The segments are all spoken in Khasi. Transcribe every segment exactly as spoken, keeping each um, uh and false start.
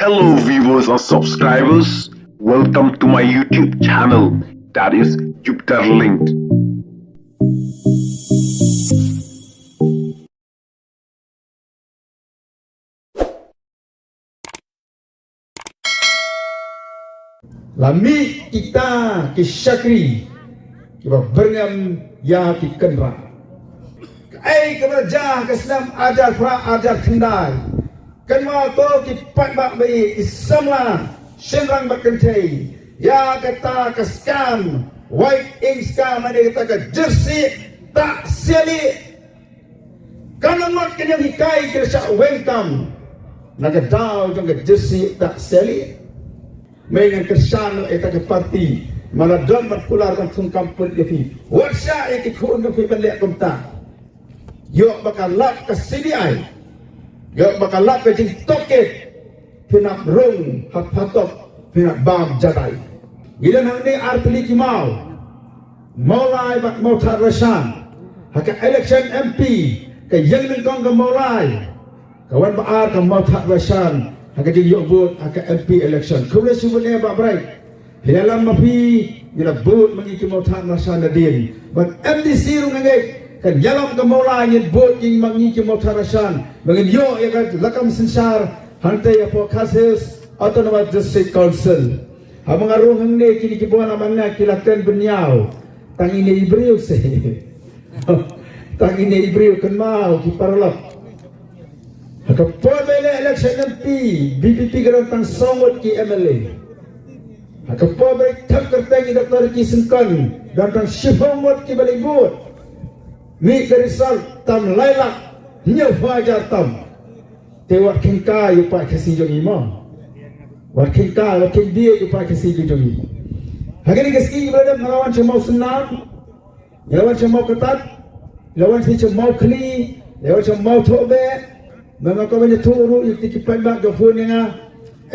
Hello viewers and subscribers, welcome to my YouTube channel, that is Jupiter Linked. La mih kita ki shakri kiba byrngem ïa ki kynrad. Kaei kaba la jia ha ka snem arhajar phra arhajar khyndai. Kynmaw to ki paidbah ba ïeit, ki samla shynrang bad kynthei, ïa kata ka scam, white ink scam, lane kata ka jersey tak siali. Ka nongot ka jinghikai ki la shah weng tam na ka daw jong ka jersey tak siali. Mei ngan kyrshan ïa kata ka parti, ma la don bad kular ban thung kam put ïa phi. Wat shah ïa ki khun jong phi ban leh kumta. Ïoh ba ka lap ka C B I, ïoh ba ka lap ka jingtohkit, phin hap rung ha phatop, phin hap bam jadai. Ngi don hangne ar tylli ki maw, Mawlai bad Mawthadraishan. Ha ka election M P ka ïeng nyngkong ka Mawlai, ka wan ba ar ka Mawthadraishan ha ka jingïoh vote ha ka M P election. Khublei shibun eh Bah Bright. Phi la ïalam ma phi, ngi la bud ma ngi ki Mawthadraishan nadien. Bad M D C ruh nga ngeit kan ïalam ka Mawlai, ngin bud ïa ma ngi ki Mawthadraishan ba ngin ïoh ïa ka lakam synshar hangtei hapoh Khasi Hills Autonomous District Council. Haba nga rung hangne, kine ki bun na ma nga ki la kren bynñiaw. Tang ine i briew se. Tang ine i briew, kynmaw ki paralok. Ha ka por ba ïaleh election M P, V P P ka don tang saw ngut ki M L A. Ha ka por ba ïa thep kyrteng i Doctor Ricky Syngkon, don tang shiphew ngut kiba leit vote. Mih ka result tam lai lak hynñiewphew hajar tam. Te wat kheiñ kai ïa u paid Khasi jong ngi mo. Wat kheiñ kai, wat kheiñ bieit ïa u paid Khasi jong ngi. Ha kane ka sngi ba la dep nga la wan sha Mawsynram, nga la wan sha Mawkatad, nga la wan sha Mawkhli, nga la wan sha Mawthohbeh. Nga nga kwah ban ïathuh ruh ïa ki paidbah jong phone ïa nga.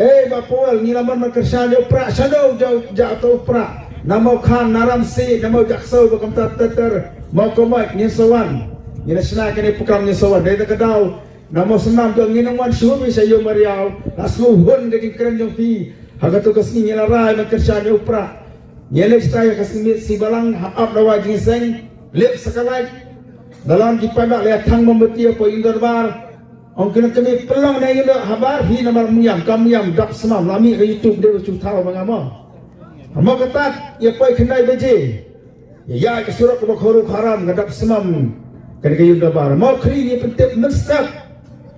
Ei Bah Paul, ngi la mon ban kyrshan ïa u Prah, shadoh ja ja to u Prah. Na Mawkhan, na Ramsey, na Mawjaksaw, ba kumta ter ter. Mawkawmait, ngin sa wan. Ngi la shna kane program, ngin sa wan. Dei da ka daw na Mawsynram jong ngi nang wan shuh sha ïew mariaw. La sngew hun ka jingkren jong phi. Ha kato ka sngi ngi la rai ban kyrshan ïa u Prah. Ngi leit sha ka sngi miet sngi balang, ha ap dawa jingïaseng, lip sa ka lait. Dalam ki paidbah la ïa thang mombati hapoh ïing dorbar. Ong ki nongkmie, pynlong na ïing dorbar, phi namar myngiam, kam myngiam, dap snem, la mih ka YouTube, dei ba shu thaw ma nga mo. Ha Mawkatad ïa poi khyndai baje. Ïa, ïa ka surok kaba khoro kharam, ka dap snem ka dei ka ïing dorbar. Mawkhli ïa pyntip mynstep.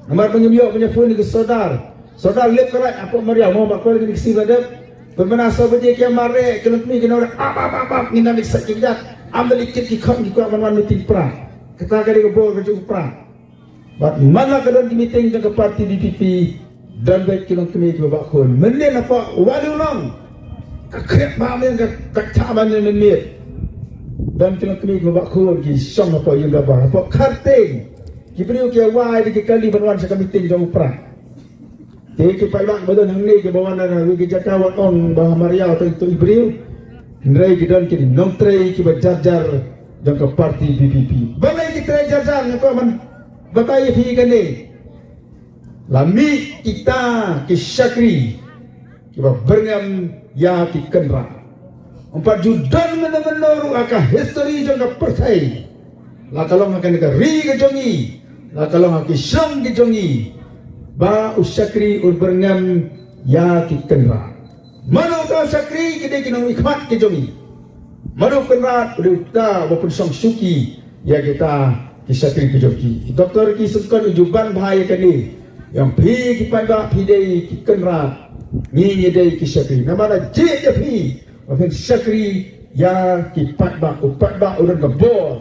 Namar ba ngim ïoh ban ïa phone ïa ka sordar. Sordar lip ka lait hapoh mariaw, mo ba kol ki ksi la dep. Pynbna saw baje ki ïa mareh, ki longkmie ki nongrim, ap ap ap ap, ngin ym leit sait ki kjat. Ym da leit kit ki khot, ki kwah ban wan meeting Prah. Kata ka dei ka bor ka jong u Prah. Bad man la ka don ki meeting jong ka party V P P, don beit ki longkmie kiba bah khun. Mynnin hapoh Wadi u Long, ka khreh bha mynnin, ka, ka thah bha mynnin mynmiet. Don ki longkmie kiba bah khun ki shong hapoh ïing dorbar. Hapoh Kharteng, ki briew ki ïa wai da ki kali ban wan sha ka meeting jong u Prah. Te ki paidbah ba don hangne kiba wan na ri ki jaka, wat ong ba ha mariaw to, to i briew. Hynrei ki don ki nongtrei kiba jar jar jong ka party V P P. Balei ki trei jar jar, nga kwah ban batai ïa phi kane. La mih kita ki shakri kiba byrngem ïa ki kynrad. Ym pat ju don mynno mynno ruh ha ka history jong ka pyrthei, la ka long ha kane ka ri ka jong ngi, la ka long ha ki shnong ki jong ngi, ba u shakri un byrngem ïa ki kynrad. Mano uta u shakri? Ki dei ki nongmihkhmat ki jong ngi. Mano u kynrad? U dei uta uba pynshong shuki ïa kita ki shakri ki jong ki. Doctor Ricky Syngkon u ju ban bha ïa kane. Ïa phi ki paidbah, phi dei ki kynrad, ngi ngi dei ki shakri. Namar la jied ïa phi ba phin shakri ïa ki paidbah. U paidbah u don ka bor,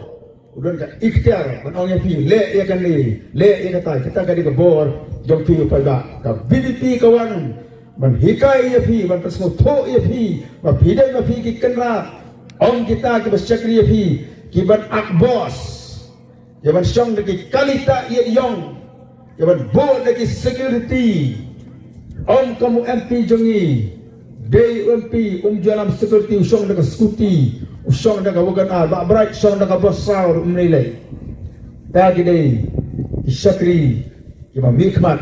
u don ka iktiar ban ong ïa phi, leh ïa kane, leh ïa kata. Kata ka dei ka bor jong phi u paidbah. Ka V P P ka wan ban hikai ïa phi, ban pynsngewthuh ïa phi ba phi dei ma phi ki kynrad. Ym kita kiba shakri ïa phi, kiban ak bos, kiban shong da ki kali ta ïeit ïong, kiban bud da ki security. Ym kum u M P jong ngi. Dei u M P um ju ïalam security, u shong da ka scooty, u shong da ka Wagon R, Bah Bright shong da ka bos saw ruh um lei lei. Ta ki dei ki shakri kiba mihkhmat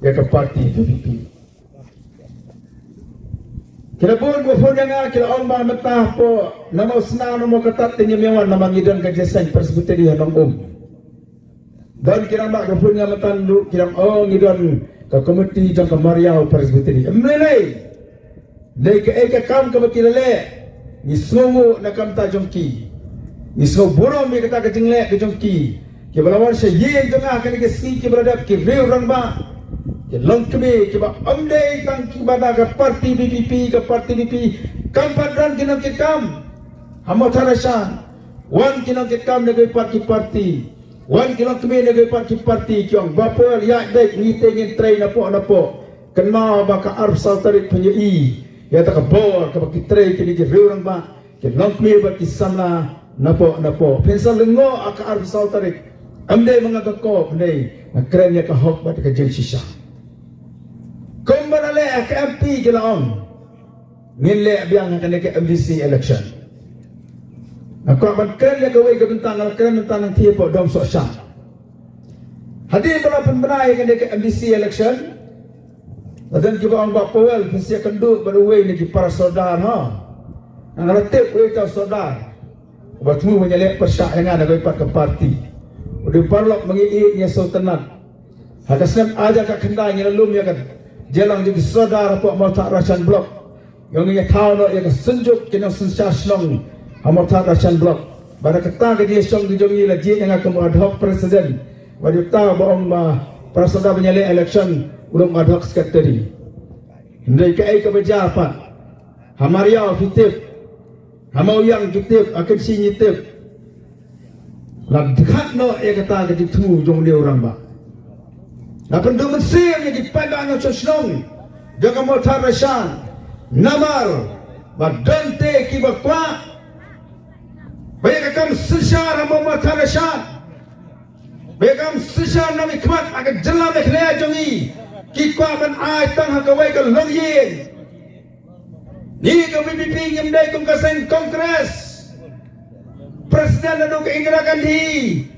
ïa ka party V P P. Ki la bun ba phone ïa nga, ki la ong ba mynta hapoh Nongmawsynah, Nongmawkatat te ngim ïa wan namar ngi don ka jingïaseng Presbytery ha Nongum. Don ki rangbah ba phone ïa nga mynta ruh, ki la ong ngi don ka komiti jong ka Mariaw Presbytery. Em lei lei. Dei kaei ka kam kaba ki la leh, ngi sngewnguh na ka bynta jong ki. Ngi sngew burom ïa kata ka jingleh ka jong ki. Kiba la wan sha ïing jong nga ha kane ka sngi kiba la dep, ki riew rangbah, ki longkmie kiba ym dei tang kiba na ka party V P P, ka party V P P, kam pat don ki nongkitkam ha Mawthadraishan. Wan ki nongkitkam na kiwei pat ki party. Wan ki longkmie na kiwei pat ki party, ki ong, Bah Powell, ïaid beit, ngi te ngin trei napoh napoh. Kynmaw ba ka arphew saw tarik phin ïohi ïa kata ka bor kaba ki trei kine ki riew rangbah, ki longkmie bad ki samla napoh napoh. Phin sa lyngngoh ha ka arphew saw tarik. Ym dei ma nga ka kop, ym dei, nga kren ïa ka hok bad ka jingshisha. Kumba la leh ha ka M P, ki la ong, ngin leh biang ha kane ka M D C election. Nga kwah ban kren ïa kawei ka bynta, nga la kren bynta nangta hapoh Dong Sohshang. Hadien ba la pynbna ïa kane ka M D C election, la don kiba ong, Bah Powell, phin sa ïakynduh bad uwei na ki para sordar, ha. Nga la tip uei uta u sordar uba thmu ban ïaleh pyrshah ïa nga na kawei pat ka party. U dei u paralok ba ngi ïeit, ngi ïasngewtynnat. Ha ka snem ar hajar khyndai ngi la lum ïa ka jingïalang jong ki sordar hapoh Mawthadraishan Block. Ngi ïa thaw noh ïa ka synjuk ki nongsynshar shnong ha Mawthadraishan Block. Bad da kata ka jingïashong ka jong ngi, la jied ïa nga kum u ad hoc president. Bad uta uba ong ba para sordar ban ïaleh election, u long ad hoc secretary. Hynrei kaei kaba jia pat, ha Mariaw phi tip, ha Mawiang phi tip, ha Kynshi ngi tip. La dkhot noh ïa kata ka jingthmu jong une u rangbah. La pynduh mynsiem ïa ki paidbah nongshong shnong jong ka Mawthadraishan. Namar ba don te kiba kwah ba ïa ka kam synshar ha Mawthadraishan, ba ïa ka kam synshar nongmihkhmat ha ka jylla Meghalaya jong ngi, ki kwah ban ai tang ha kawei ka longïing. Ngi ka V P P ngim dei kum ka seng Congress. President naduh ka Indira Gandhi,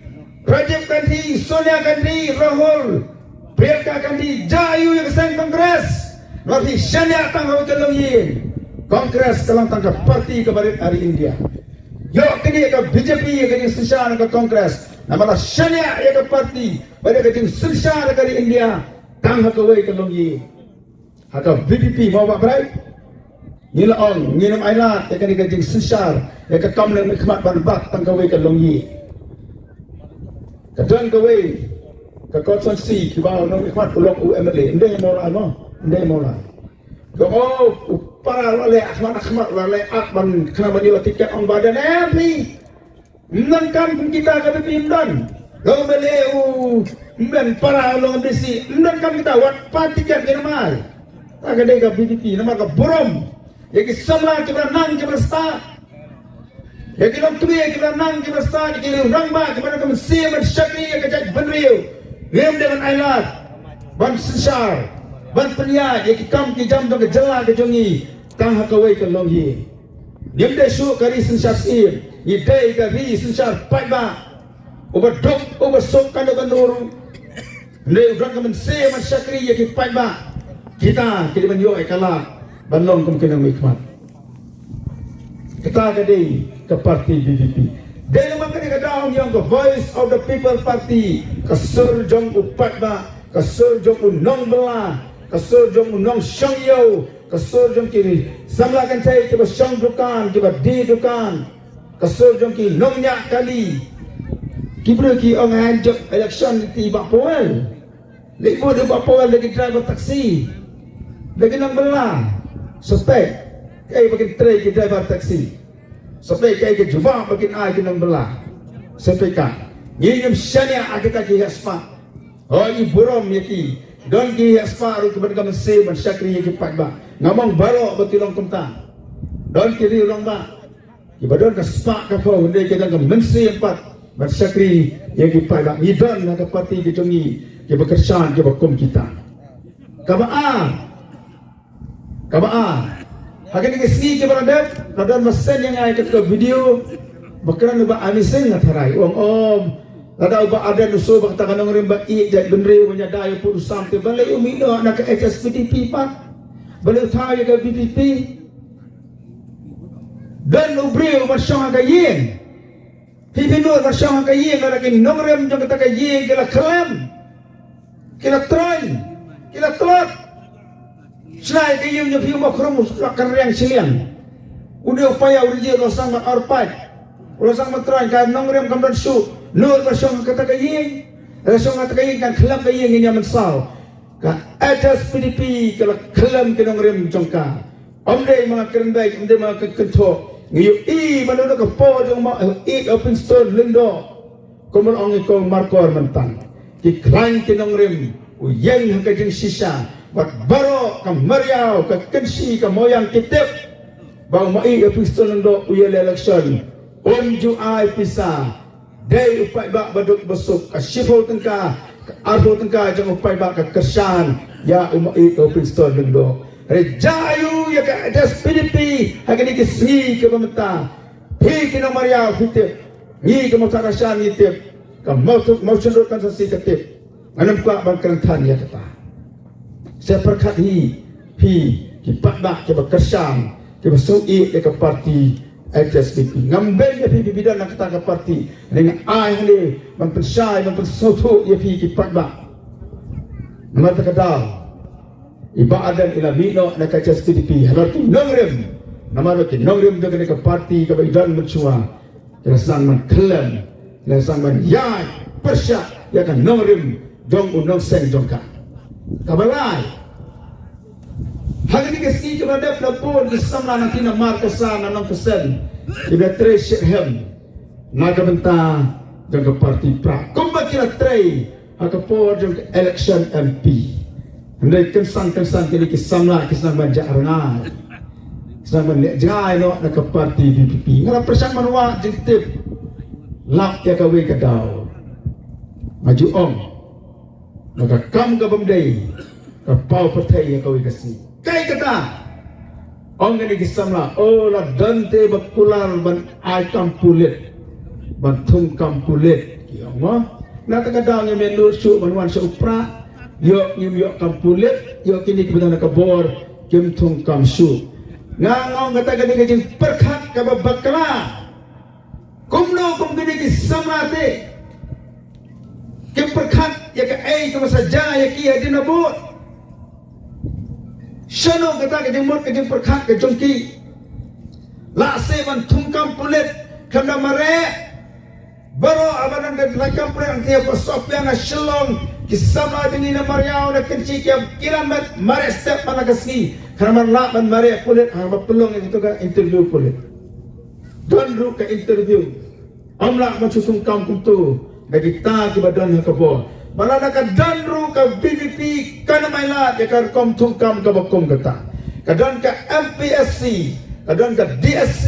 Rajiv Gandhi, Sonia Gandhi, Rahul, Priyanka Gandhi, jia aiu ïa ka seng Congress? Namar phi shaniah tang ha kawei ka longïing. Congress ka long tang ka party kaba rit ha ri India. Ïoh kane ka B J P ïa ka jingsynshar ka Congress. Namar la shaniah ïa ka party bad ïa ka jingsynshar ka ri India tang ha kawei ka longïing. Ha ka V P P mo, Bah Brai? Ngi la ong ngin ym ailad ïa kane ka jingsynshar ïa ka kam nongmihkhmat ban bat tang kawei ka longïing. Ka don kawei ka constituency kiba u nongmihkhmat u long u M L A. Ym dei Mawlai mo, ym dei Mawlai. Ka ong, oh, u para la leh khmat khmat, la leh ak ban khnang ban ïoh tiket, ong ba don M P. Ym donkam kum kita ka V P P, ym don. Ka M L A u ym don, para u long M D C, ym donkam kita, wat pat tiket ngin ym ai. Ta ka dei ka V P P namar ka burom ïa ki samla kiba nang kiba stad, ïa ki longkmie kiba nang kiba stad, ïa ki rangbah kiba don ka mynsiem ban shakri ïa ka jaitbynriew. Ngim dei ban ailad ban synshar, ban pynïaid ïa ki kam ki jam jong ka jylla ka jong ngi tang ha kawei ka longïing. Ngim dei shuh ka ri synshar syiem, ngi dei ka ri synshar paidbah. Uba duk uba suk, kano kano ruh, hynrei u don ka mynsiem ban shakri ïa ki paidbah, kita ki dei ban ïoh ïa ka lad ban long kum ki nongmihkhmat. Kata ka dei ka party V P P. Dei namar kane ka daw ngi ong ka Voice of the People Party, ka sur jong u paidbah, ka sur jong u nongbylla, ka sur jong u nongshong ïew, ka sur jong ki samla kynthei kiba shong dukan, kiba die dukan, ka sur jong ki nongñiah kali. Ki briew ki ong, hain jop election te Bah Powell. Leit bud ïa Bah Powell da ki driver taxi, da ki nongbylla. Sa peit kaei ba kin trei ki driver taxi. Sa peit kaei ka jubab ba kin ai ki nongbylla. Sa peit ka. Ngi ngim shaniah ha kita ki heh spah. Hooid, ngi burom ïa ki. Don ki heh spah ruh kiba don ka mynsiem ban shakri ïa ki paidbah. Ngam ong baroh ba ki long kumta. Don ki riew rangbah kiba don ka spah ka phew, hynrei ki don ka mynsiem pat ban shakri ïa ki paidbah. Ngi don ha ka party ka jong ngi kiba kyrshan, kiba kum kita. Kaba ar, kaba ar, ha kine ki sngi kiba la dep, la don ba send ïa nga ïa kata ka video ba kren ïa u Bah Amee Singh, nga tharai u ong, oh, lada u Bah Ardent u shu ba kata ka nongrim ba ïeit jaitbynriew ban ïada ïa u pud u sam te, balei um ïehnoh na ka H S P D P pat? Balei u thaw ïa ka V P P? Don u briew ba shong ha ka ïing. Phi phi nud ba shong ha ka ïing, lada ki nongrim jong kata ka ïing ki la khlem, ki la troiñ, ki la tlot. Shlei ka ïing jong phi u ba khrum u la kynriang shiliang. U dei u paia u ri jong u la sdang ban orpait. U la sdang ban troiñ, ka nongrim kam don shuh. Nud ba shong ha kata ka ïing. Lada shong ha kata ka ïing kan khlem ka ïing, ngin ïa mynsaw. Ka H S P D P ka la khlem ki nongrim jong ka. Ym dei ma nga kren beit, ym dei ma nga kynthoh. Ngi ïohi ba na ka por jong u Mahathir Pynstone Lyngdoh, kumba ong i Kong Markor mynta, ki khlaiñ ki nongrim, u ïeng ha ka jingshisha bad baroh ka mariaw, ka kynshi, ka moyang ki tip ba u Mahathir Pynstone Lyngdoh u ïaleh election, um ju ai pisa. Dei u paidbah ba duk ba suk, ka shiphew tyngka, ka arphew tyngka jong u paidbah ka kyrshan ïa u Mahathir Pynstone Lyngdoh. Hynrei jia aiu ïa ka H S P D P ha kine ki sngi kiba mynta? Phi ki nongmariaw phi tip, ngi ka Mawthadraishan ngi tip, ka Mawthadraishan Mawshynrut constituency ka tip. Ngan ym kwah ban kren than ïa kata. Sa pyrkhat hi phi ki paidbah kiba kyrshan, kiba sngewsih ïa ka parti H S P D P. Ngam beiñ ïa phi, phi don na kata ka parti. Hynrei nga ai hangne ban pynshai, ban pynsngewthuh ïa phi ki paidbah. Namar kata ka daw i Bah Ardent i la mih noh na ka H S P D P halor ki nongrim. Namar ki nongrim jong kane ka parti kaba i don mynshuwa, ki la sdang ban khlem, ki la sdang ban ïaid pyrshah ïa ka nongrim jong u nongseng jong ka. Kaba lai, ha kine ki sngi kiba dep la bun ki samla na ki na Markasa, na Nongkyndong, kiba trei shitrhem na ka bynta jong ka parti pra, kumba ki la trei ha ka por jong ka election M P. Hynrei kynsan kynsan kine ki samla ki sdang ban jah rngai, sdang ban leh jngai noh na ka parti V P P. Nga la pyrshang ban wad jingtip lap ïa kawei ka daw. Nga ju ong, na ka kam ka bym dei, ka paw pyrthei ïa kawei ka sngi. Kaei kata? Ong kine ki samla, o, la don te ba kular ban ai kam pulit, ban thung kam pulit, ki ong mo. Na kata ka daw ngim nud shuh ban wan sha u Prah, ïoh ngim ïoh kam pulit, ïoh kine kiba don na ka bor kim thung kam shuh. Nga ong kata ka dei ka jingpyrkhat kaba bakla. Kumno kum kine ki samla te kim pyrkhat ïa kaei kaba sa jia ïa ki hadien ba bud? Shano kata ka jingmut ka jingpyrkhat ka jong ki? Lah seh ban thung kam pulit, khlem da mareh. Baroh haba don ka thaiñ kam pulit hangtei ha Sohpian, na Shillong, ki samla jong ngi na Mariaw, na Kynshi, ki ïa kiran ban mareh step man la ka sngi. Khlem da lah ban mareh pulit haba pynlong ïa kito ka interview pulit. Don ruh ka interview. Ym lah ban shu thung kam kumto da kita kiba don ha ka bor. Ba lada ka don ruh ka V P P, kan ym ailad ïa ka rukom thung kam kaba kum kata. Ka don ka M P S C, ka don ka D S C,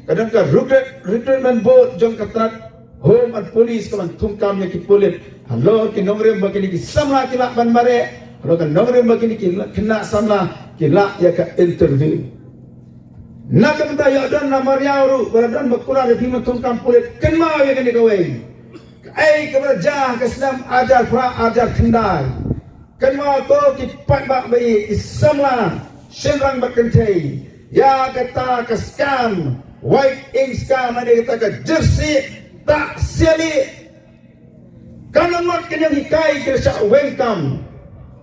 ka don ka recruit-, recruitment board jong ka tnat Home and Police ka ban thung kam ïa ki pulit halor ki nongrim ba kine ki samla ki lah ban mareh, halor ki nongrim ba kine ki khynnah samla ki lah ïa ka interview. Na ka bynta ïoh don na Mariaw ruh, ba la don ba kular ïa phi ban thung kam pulit, kynmaw ïa kane kawei. Kaei kaba la jia ha ka snem ar hajar phra, ar hajar khyndai. Kynmaw ko ki paidbah ba ïeit, ki samla shynrang bad kynthei, ïa kata ka scam, white ink scam, lane kata ka jersey tak siali. Ka nongot ka ñianghikai ki la shah weng kam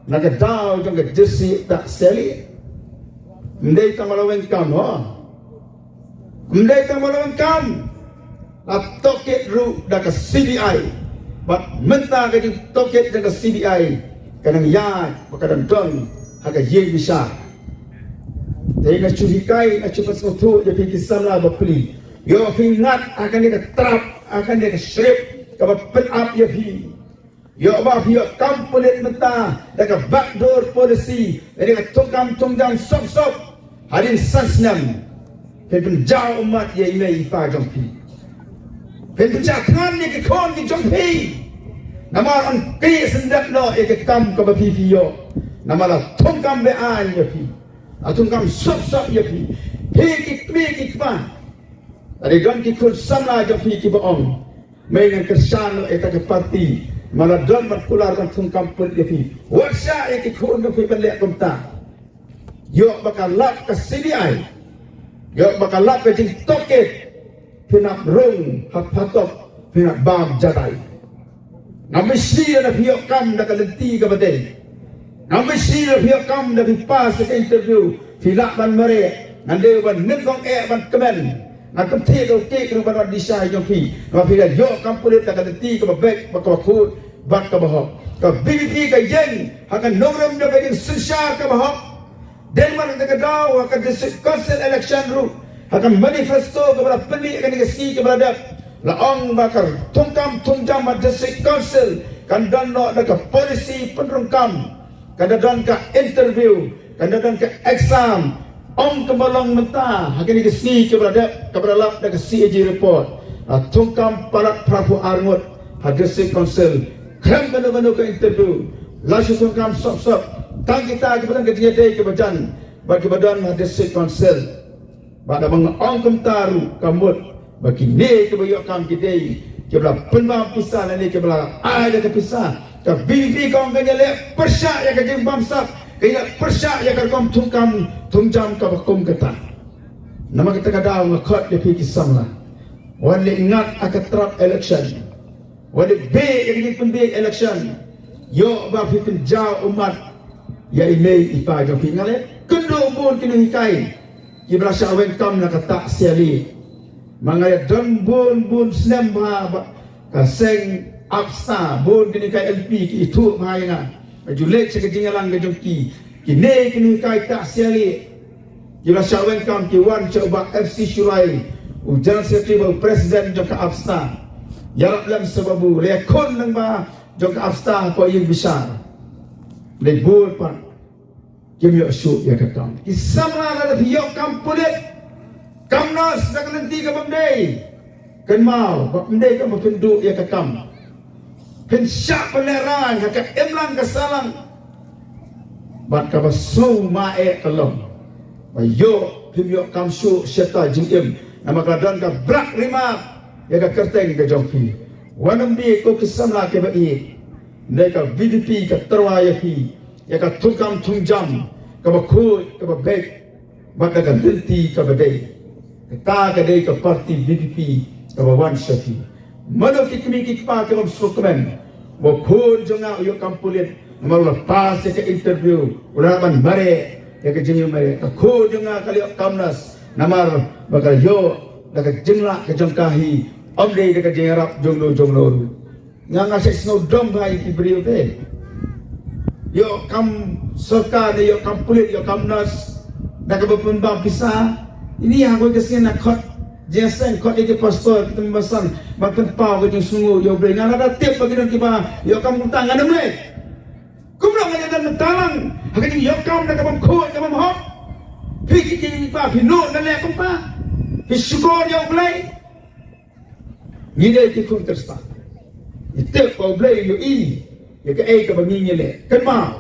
na ka daw jong ka jersey tak siali. Ym dei tang ba la weng kam, ho. Ym dei tang ba la weng kam. La tohkit ruh da ka C B I. Bad mynta ka jingtohkit da ka C B I ka nang ïaid bad ka dang don ha ka ïing bishar. Te nga shu hikai, nga shu pynsngewthuh ïa phi ki samla bapli. Ïoh phi ngat ha kane ka trap, ha kane ka script kaba pynap ïa phi. Ïoh ba phi ïoh kam pulit mynta da ka backdoor policy, da ka thung kam thung jam sop sop. Hadien san snem phin pynjaw ummat ïa i mei i pa jong phi. Phin pynjaw thngan ïa ki khun ki jong phi. Namar yn khreh syndep noh ïa ka kam kaba phi phi ïoh. Namar la thung kam be-aiñ ïa phi. La thung kam sop sop ïa phi. Phi ki kmie ki kpa. Lada don ki khun samla jong phi kiba ong, mei ngan kyrshan noh ïa kata ka parti, namar la don ban kular ban thung kam pulit ïa phi. Wat shah ïa ki khun jong phi ban leh kumta. Ïoh ba ka lap ka C B I. Ïoh ba ka lap ka jingtohkit, phin hap rung ha phatok, phin hap bam jadai. Ngam mynsiem na phi ïoh kam da ka lynti kaba dei. Ngam mynsiem na phi ïoh kam da phi pass ïa ka interview, phi lah ban mareh. Ngan dei ban nyngkong eh ban kmen. Ngan pynthikna u kti ruh ban wan disa jong phi. Namar phi la ïoh kam pulit da ka lynti kaba beit bad kaba khuid bad kaba hok. Ka VPP ka ïeng ha ka nongrim da ka jingsynshar kaba hok. Dei namar kata ka daw ha ka District Council election ruh, ha ka manifesto kaba la pynmih ha kane ka sngi kaba la dep, la ong ba ka thungkam thungjam ha District Council kan don noh da ka policy pynrung kam, kan da don ka interview, kan da don ka exam. Ym kumba long mynta ha kane ka sngi kaba la dep, kaba la lap da ka CAG report. La thungkam palat phra phew ar ngut ha District Council. Khlem kano kano ka interview, la shu thungkam sop sop. Tang kita kiba don ka jingïadei kaba jan bad kiba don ha District Council. Bad haba nga ong kumta ruh ka mut ba kine kiba ïoh kam ki dei kiba la pynbam pisa lane kiba la ai da ka pisa. Ka VPP ka ong kan ïaleh pyrshah ïa ka jingbamsap, kan ïaleh pyrshah ïa ka rukom thungkam thungjam kaba kum kata. Namar kata ka daw nga khot ïa phi ki samla, wat leh ngat ha ka trap election. Wat leh beh ïa ka jingpynbeit election. Ïoh ba phi pynjaw ummat ïa i mei i pa jong phi. Nga la kynduh bun ki nonghikai kiba la shah weng kam na ka Tahsialieh. Ma nga ïa don bun bun snem bha ha ka seng APSTA, bun ki nonghikai LP ki ithuh bha ïa nga. Nga ju leit sha ka jingïalang ka jong ki. Kine ki nonghikai Tahsialieh kiba la shah weng kam ki wan sha u Bah FC Shurai, u General Secretary bad u President jong ka APSTA. Ïarap lem sa babu, la ïakhun lyngba jong ka APSTA hapoh ïing bishar. Lei bun pat kim ïoh shuh ïa ka kam. Ki samla lada phi ïoh kam pulit, kam nurse da ka lynti kabym dei, kynmaw ba ym dei kam ba phin duh ïa ka kam. Phin shah pynlehrain ha ka imlang ka sahlang. Bad kaba sngewma eh ka long ba ïoh phim ïoh kam shuh shata jingim, namar ka don ka brak rimat ïa ka kyrteng ka jong phi. Wat nym bieit ko ki samla kiba ïeit. Hynrei ka VPP ka tyrwa ïa phi ïa ka thungkam thungjam kaba khuid kaba beit bad da ka lynti kaba dei. Kata ka dei ka parti VPP kaba wan sha phi. Mano ki kmie ki kpa kibym sngewkmen ba u khun jong nga u ïoh kam pulit namar u la pass ïa ka interview, u la lah ban mareh ïa ka jingïoh mareh. Ka khun jong nga ka la ïoh kam nurse namar ba ka la ïoh da ka jinglah ka jong ka hi, ym dei da ka jingïarap jong no jong no ruh. Nga nga shu sngewdom bha ïa ki briew te. Ïoh kam sorkar ne ïoh kam pulit, ïoh kam nurse da kaba pynbam pisa. Ini ha kawei ka sien nga khot jingïaseng, khot ïa ki pastor, ki tymmen basan ban pynpaw ka jingsngewnguh ïa U Blei. Nga la da tip ba ki don kiba ïoh kam kumta, ngan ym leh. Kumno ngan ïa don mynta lang ha ka jingïoh kam da kabym khuid kabym hok? Phi ki jingïaid ba phi nud ban leh kumta, phi shukor ïa U Blei. Ngi dei ki khun Khristan. Ngi tip ba U Blei u ïohi ïa kaei kaba ngi ngi leh. Kynmaw,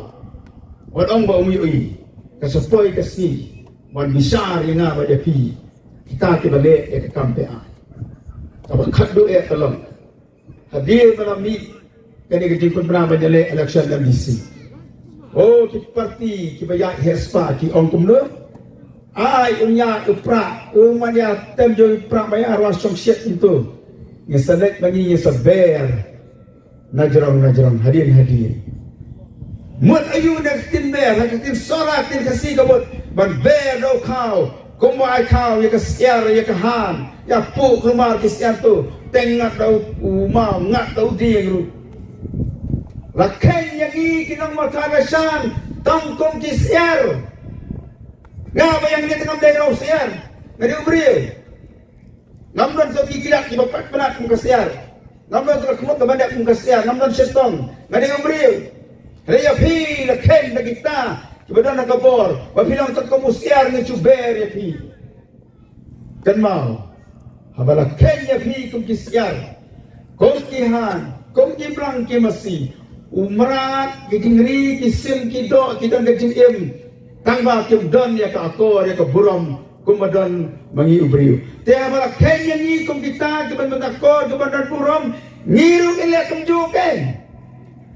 wat ong ba um ïohi. Ka sa poi ka sngi ban bishar ïa nga bad ïa phi, kita kiba leh ïa ka kam phi ai. Kaba khatduh eh ka long, hadien ba la mih kane ka jingpynbna ban ïaleh election MDC, oh, ki parti kiba ïaid heh spah ki ong kumno? Ai, un ïaid u Prah, u man ïa tem jong u Prah ba ïa rwa shong shet into. Ngi sa leit ba ngi, ngi sa ber na jrong na jrong, hadien hadien. Mut aïu na ka ktien ber, ha ka ktien Sora, ka ktien Khasi ka mut ban ber da u khaw. Kumba ai khaw ïa ka syiar, ïa ka han, ïa puh kulmar ki syiar to, te ngat da u maw, ngat da u dieng ruh. La kheiñ ïa ngi ki nong Mawthadraishan shan tang kum ki syiar. Nga ba ïa ngi te ngam dei u syiar, nga dei u briew. Ngam don ka ki kilat kiba pat pynat kum ka syiar. Ngam don ka khmut kaba dep kum ka syiar, ngam don shetong, nga dei u briew. Hynrei ïa phi la kheiñ da kita kiba don ha ka bor ba phi long tang kum u syiar, ngi shu ber ïa phi. Kynmaw, haba la kheiñ ïa phi kum ki syiar, kum ki han, kum ki blang ki masi, u mrad, ki jingri, ki sim, ki doh, ki don ka jingim, tang ba kim don ïa ka akor, ïa ka burom kumba don ma ngi u briew. Te haba la kheiñ ïa ngi kum kita kiban don akor, kiban don burom, ngi ruh ngi leh kumjuh kein.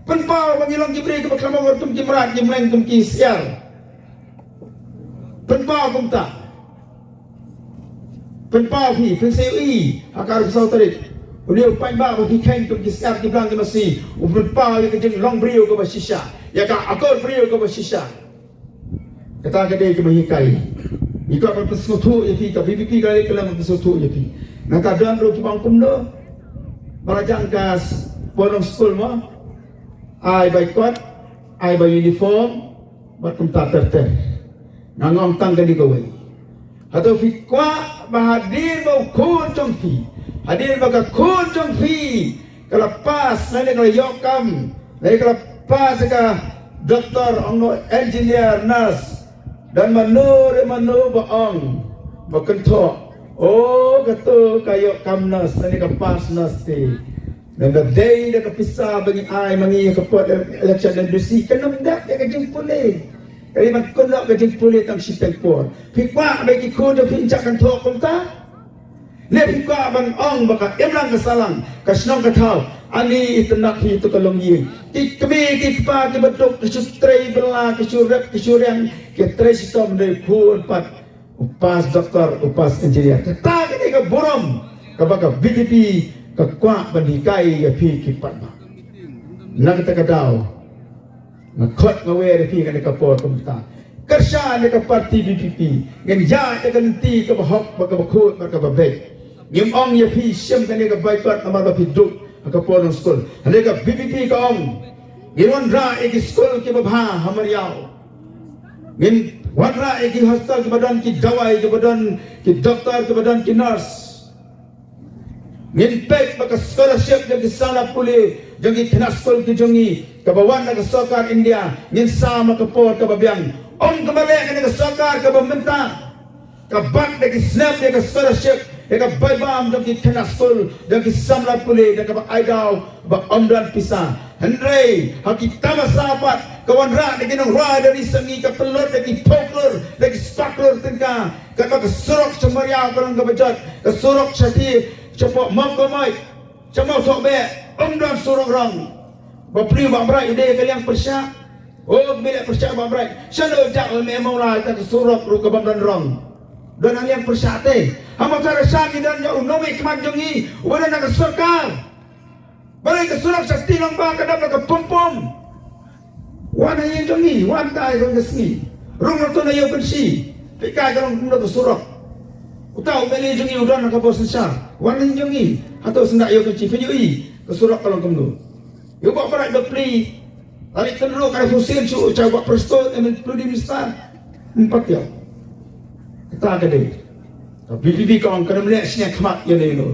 Pynpaw ba ngi long ki briew kiba khlem akor kum ki mrad, ki mleng, kum ki syiar. Pynpaw kumta. Pynpaw phi, pynsaw ïa i, ha ka arphew saw tarik. U dei u paidbah ba phi kheiñ kum ki syiar ki blang ki masi, u pynpaw ïa ka jinglong briew kaba shisha, ïa ka akor briew kaba shisha. Kata ka dei kaba hikai. Ngi kwah ban pynsngewthuh ïa phi, ka V P P ka dei ka lem pynsngewthuh ïa phi. Nangta don ruh kiba ong kumno, ba la jang ka s-, por long skul mo, ai bai kot, ai bai uniform, bad kumta ter ter. Nga ong tang kane kawei. Hato phi kwah ba hadien ba u khun jong phi, hadien ba ka khun jong phi ka la pass, lane ka la ïoh kam, lane ka la pass ka doktor, ong no engineer, nurse, don mano re mano ba ong, ba kynthoh, o, kato ka ïoh kam nurse, lane ka pass nurse te. Lada dei da ka pisa ba ngi ai ma ngi ha ka por election M D C, kan ym dap ïa ka jingpule. Ka dei ban kynnoh ka jingpule tang shiteng por. Phi kwah ba ki khun jong phi yn shah kynthoh kumta? Ne phi kwah ban ong ba ka imlang ka sahlang, ka shnong ka thaw, ani itynnad hi to ka longïing. Ki kmie ki kpa kiba duk, ki shu trei bylla, ki shu rep, ki shu riang, ki trei shitom, dei khun pat u pass doktor, u pass engineer. Kata ka dei ka burom kaba ka V P P ka kwah ban hikai ïa phi ki paidbah. Na kata ka daw, nga khot nga wer ïa phi kane ka por kumta. Kyrshan ïa ka party V P P. Ngin ïaid ïa ka lynti kaba hok bad kaba khuid bad kaba beit. Ngim ong ïa phi shim kane ka boycott namar ba phi duk ha ka por long skul. Hynrei ka V P P ka ong, ngin wanrah ïa ki skul kiba bha ha Mariaw. Ngin wanrah ïa ki hostel kiba don ki dawai, kiba don ki doktor, kiba don ki nurse. Ngin peit ba ka scholarship jong ki samla pule, jong ki khynnah skul ki jong ngi, kaba wan na ka sorkar India, ngin sam ha ka por kaba biang. Ym kaba leh kane ka sorkar kaba mynta ka bat da ki snep ïa ka scholarship, ïa ka bai bam jong ki khynnah skul, jong ki samla pule, da kaba ai daw ba ym don pisa. Hynrei ha ki tamasa pat ka wanrah da ki nongrwai da ri sha ngi, ka pynlut da ki phew klur, da ki spah klur tyngka. Katba ka surok sha Mariaw ka long kaba jot, ka surok sha ti, sha pok Mawkawmoit, sha Mawthohbeh, ym don surok rong. Ba plie Bah Bright u dei ka liang pyrshah. O, ka liang pyrshah Bah Bright. Shano jak lem e Mawlai ta ka surok ruh ka bym don rong. Don ha liang pyrshah te. Ha Mawthadraishan ngi don ïa u nongmihkhmat jong ngi uba don ha ka sorkar. Balei ka surok sha Tilongbah ka dap da ka pum pum? Wan ha ïing jong ngi, wan kai ka sngi. Rung na to na ïew kynshi. Phi kai ka long kumno ka surok? Uta u M L A jong ngi u don ha ka bor synshar. Wan ha ïing jong ngi. Hato syndah ïew kynshi phin ïohi ka surok ka long kumno? Ïa u Bah Bright ba plie. Tarik tynru ka hynriew sien shu u chai Bah Prestone, M L A, Deputy Minister. Em pat ïa. Kata ka dei. Ka V P P ka ong kan ym leh shiliang khmat ïa no ïa no.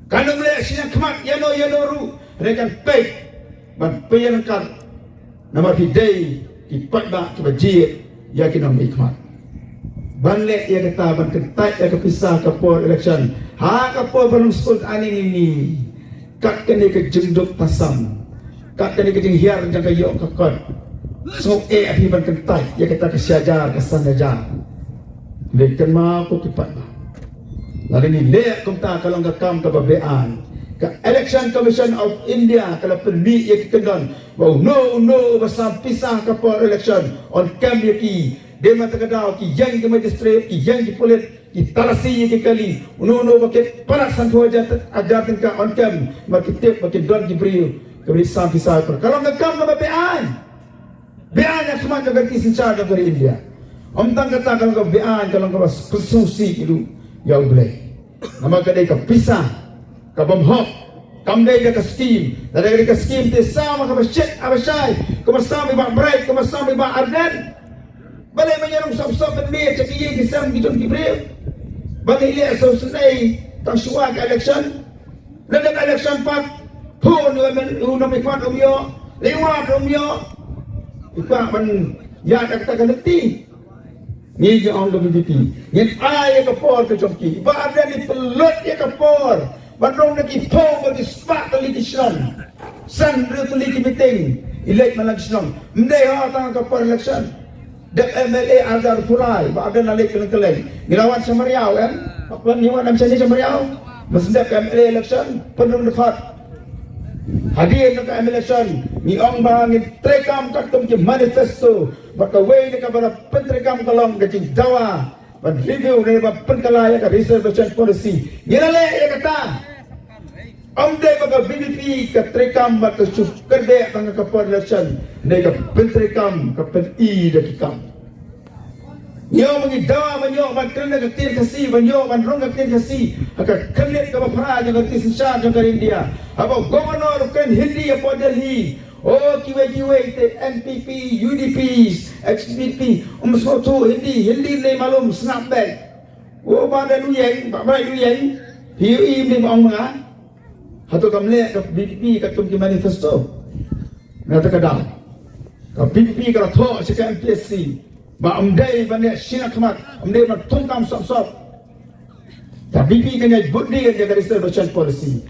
Kan ym leh shiliang khmat ïa no ïa no ruh. Hynrei kan peit ban pynïaryngkat. Namar phi dei ki paidbah kiba jied ïa ki nongmihkhmat. Ban leh ïa kata, ban kyntait ïa ka pisa ka por election. Ha ka por ba long skul, ani ngi ngi. Kat kane ka jingduk tasam, kat kane ka jinghiar jong ka ïoh ka kot. Sngewbha eh phi ban kyntait ïa kata ka shi hajar, ka san hajar. Dei kynmaw ko ki paidbah. Lada ngi leh kumta ka long ka kam kaba beaiñ. Ka Election Commission of India ka la pynmih ïa ki kyndon ba uno uno uba sam pisa ha ka por election yn kem ïa ki. Dei mynta ka daw ki ïeng ki magistrate, ki ïeng ki pulit, ki talasi ïa ki kali, uno uno ba kit palat sanphew hajar, hajar tyngka yn kem, namar ki tip ba ki don ki briew kiba dei sam pisa. Ka long ka kam kaba beaiñ. Beaiñ ha khmat jong ka riti synshar jong ka ri India. Ym tang kata, ka long kaba beaiñ, ka long kaba pynsngewsih ruh ïa U Blei. Namar ka dei ka pisa ka bym hok. Kam dei da ka skim. Lada ka dei ka skim te sam ha kaba shit ha kaba shai, kumba sam i Bah Bright, kumba sam i Bah Ardent. Balei ma ngi rung sop sop ban mih sha ki ïing ki sem ki jong ki briew? Balei leh sngewsynei tang shuwa ka election? Lada ka election pat, phone u M L A, u nongmihkhmat um ïoh, lei wad um ïoh. I kwah ban ïaid da kata ka lynti. Ngi ngi ong ka V P P, ngin ai ïa ka por ka jong ki. Bah Ardent i pynlut ïa ka por ban rung na ki phew bad ki spah tylli ki shnong. San hynriew tylli ki meeting i leit man la ki shnong. Ym dei ho tang ka por election. Dep M L A ar hajar arphew lai, Bah Ardent la leit kylleng kylleng. Ngi la wan sha Mariaw em? Haba ngi wan em shane sha Mariaw? Mynstep ka M L A election, pynrung dkhot. Hadien ka M L A election ngi ong ba ngin treikam katkum ki manifesto. Bad kawei na kaba la pyntreikam ka long ka jingdawa ban review ne ban pynkylla ïa ka reservation policy. Ngi la leh ïa kata. Ym dei ba ka VPP ka treikam bad ka shu kynbeh tang ka por election, ne ka pyntreikam, ka pyni da ki kam. Ngi ong ba ngi dawa ban ïoh ban kren ka ktien Khasi, ban ïoh ban rung ka ktien Khasi ha ka khyrnit kaba phra jong ka riti synshar jong ka India. Haba governor u kren Hindi hapoh Delhi, o kiwei kiwei te NPP, UDP, HSPDP, um sngewthuh Hindi, Hindi ne malum, sngap beit. O ba da luyeng, ba ba luyeng, phi ïohi ne ba ong ma nga. Hato kam leh ka VPP katkum ki manifesto? Nga ta ka daw. Ka VPP ka la thoh sha ka MPSC ba ym dei ban leh shngain khmat, ym dei ban thungkam sop sop. Ka VPP ka ñiah bud dien ïa ka reservation policy.